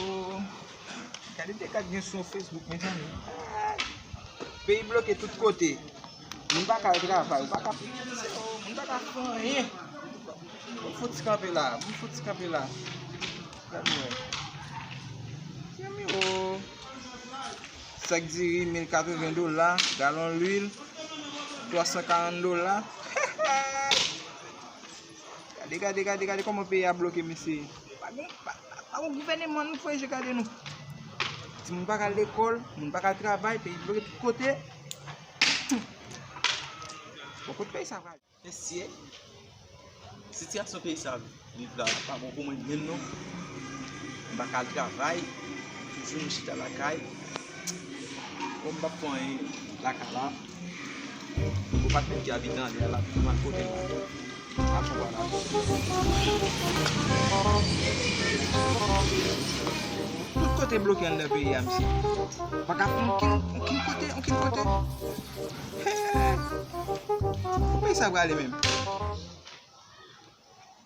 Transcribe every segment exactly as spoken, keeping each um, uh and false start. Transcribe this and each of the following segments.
Oh, gade dega k gen sou Facebook, mezanmi. Peyi bloke tout kote. Moun pa ka al travay, ou pa ka, moun pa ka fè anyen. Moun fouti kanpe la, moun fouti kanpe la. Gade wè. Mezanmi, oh. Sak diri, mil katreven dola, galon lwil, twa san karant dola. Gade, gade, gade, gade kòman peyi a bloke, mesye. Pa gen, pa, pa, pa gen gouvèneman, nou fè je gade nou. Timoun pa ka al lekòl, moun pa ka al travay, peyi bloke tout kote. Bon, kot peyi sa prale? Mesye, sitiyasyon peyi sa ap viv la pa bon pou mwen menm non. M pa ka al travay, toujou m chita lakay. Kòm m p ap fè anyen lakay la, ou pa t menm ki abite anlè a la, pou mal kote la. Avan wala. Tout kote bloke anndan peyi a, mesye. Pa ka fè okenn, okenn kote, okenn kote. Hey! Kote sa prale menm?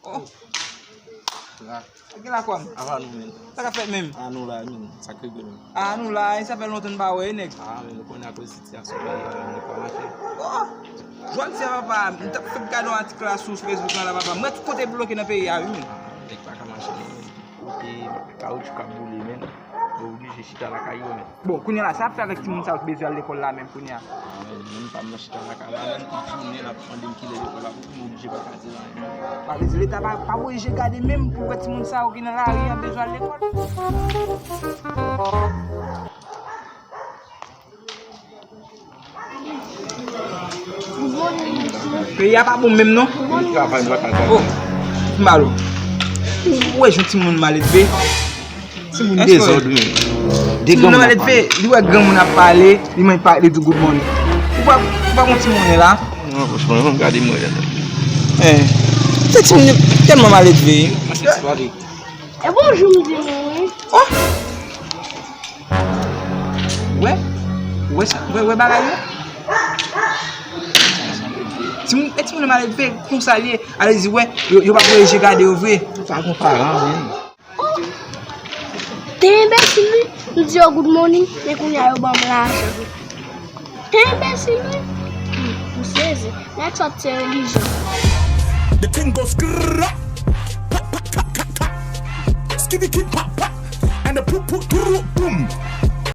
Oh! La. Sa gen la kòm? Ava nou menm. Sa k ap fèt menm? A nou la menm. Sa k regle menm? A nou la, e sa fè lontan n pa wè, nèg. A, men nou konnen akoz sitiyasyon peyi a, nou pa mache. Oh! Jodi a, papa, m t ap fèk gade yon atik la sou Facebook la, papa. M wè tout kote bloke nan peyi a, wi, menm. Nèg pa ka mache, non. Kote kawoutchou k ap boule, menm. Yo oblije chita lakay yo, menm. Bon, kounye a la, sa ap fè avèk timoun sa yo ki bezwen al lekòl la menm kounye a? A, men, menm pa m nan chita lakay la, menm tou jounen l ap mande m kilè lekòl la pou m oblije pa ka di l anyen. Sa vle di Leta pa, pa oblije gade menm pou wè timoun sa yo ki nan lari a bezwen al lekòl. Peyi a pa bon menm non. Oh, m ba l. Ou wè jan timoun maledve. Timoun dezòd menm. Timoun maledve, li wè granmoun ap pale, li menm pa, li di good morning. Ou pa, ou pa gon timoun la? Non, franchman, gade mwen. Eh, se timoun yo tèlman maledve. E bonjou m di nou wi. Oh! Wè, wè sa, wè, wè bagay yo. Timoun, e timoun maledve konsa l ye. Ale di wè, yo, yo pa voye je gade yo vre. Sa gon paran menm. Oh! Te enbesil wi. M di yo good morning, men kounye a yo ban m lajan. Te enbesil wi. M sezi. Nèg sa se religion. The thing goes grrrr. Pop, pop, pop, pop, pop. Skibidi pop, pop. And the poop, poop, poop, boom.